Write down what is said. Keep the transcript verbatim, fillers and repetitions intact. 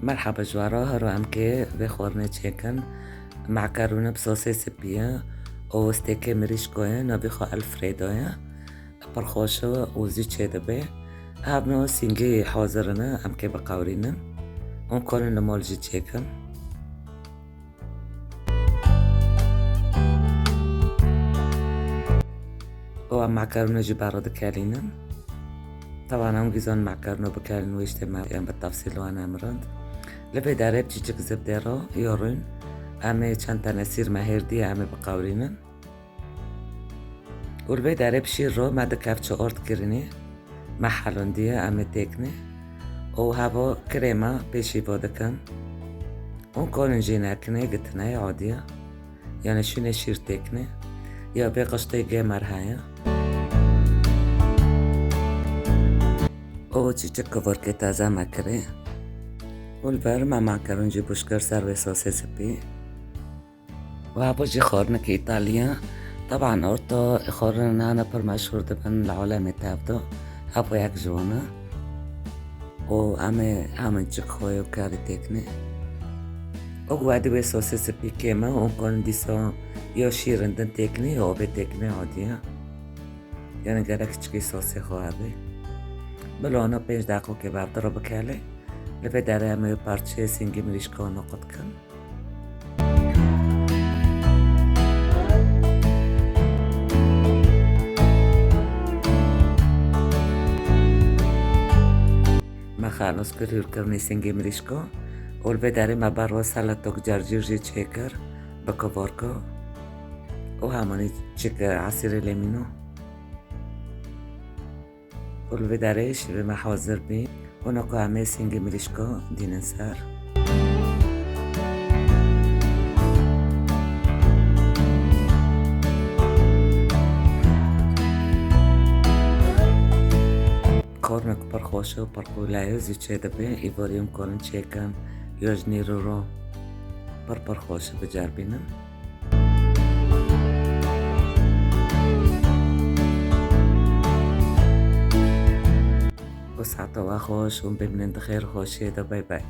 Merhaba ji we re, hero em kê vê xwarinê çêkin. Makarûne bi sosê spî ye û stêkê mirîşko ye, navê xwe Alfredo ye. Pir xweş e û zû çêdibe. Hevno sîngê hazir in, em kê biqewirînin. Hûn karin li mal jî çêkin. û em makarûne jî berê dikelînin. Teban em gizon makarûne bikelîn wê işte me em bi tefsîl wan em rind. Li vê derê bi çiçik zibdê re yo rûn. Em ê çend tene sîr me hêrdiye em ê biqewirînin. Û li vê derê bi şîr re me di kevçe ort kirinî. Me helondiye, em ê têkne û heva krêma pêşî bo dikin. Hûn karin jê nekinê, gitineyê adiye. Yani şûnê şîr têkne. Ya bê qiştê gemer heye. Û çiçik kivorkê taze me kirê. Û li ber me makarûn jî bûş kir ser vê sosê spî. Û hevû jî xwarinekî Îtalya. Teban orto xwarin nane pir meşhûr dibin li alemê tev de. Hevû yek ji wan e. Û em ê hemin çik xwe yo karî têkne. Û wedî wê sosê spî kêm e û kon dîsa yo şîrin din têkne, yo obê têkne adiye. Yani gerek çikî sosê xwe hebe. Bila ona pênc deqokê berdi re bikele. Li vê derê em ê parçeyê sîngê mirîşka noqit kin. Me xelos kir hûrkirinê sîngê mirîşko û li vê derê me ber we seletok cercîr jî çêkir bi kivorka û hemanî çik esîrê lêmîno. Û li vê derê şîrê me hazir bî. Hûn ku em ê sîngê mirîşko dînin ser. Kornik pir xweş û pir qûle ye, zû çêdibe, îvarî em korin çêkin, yo ji nîrû ro pir pir xweş e, biceribînin. Û saeta we xweş û bimînin di xêr û xweşiyê de. Bay bay.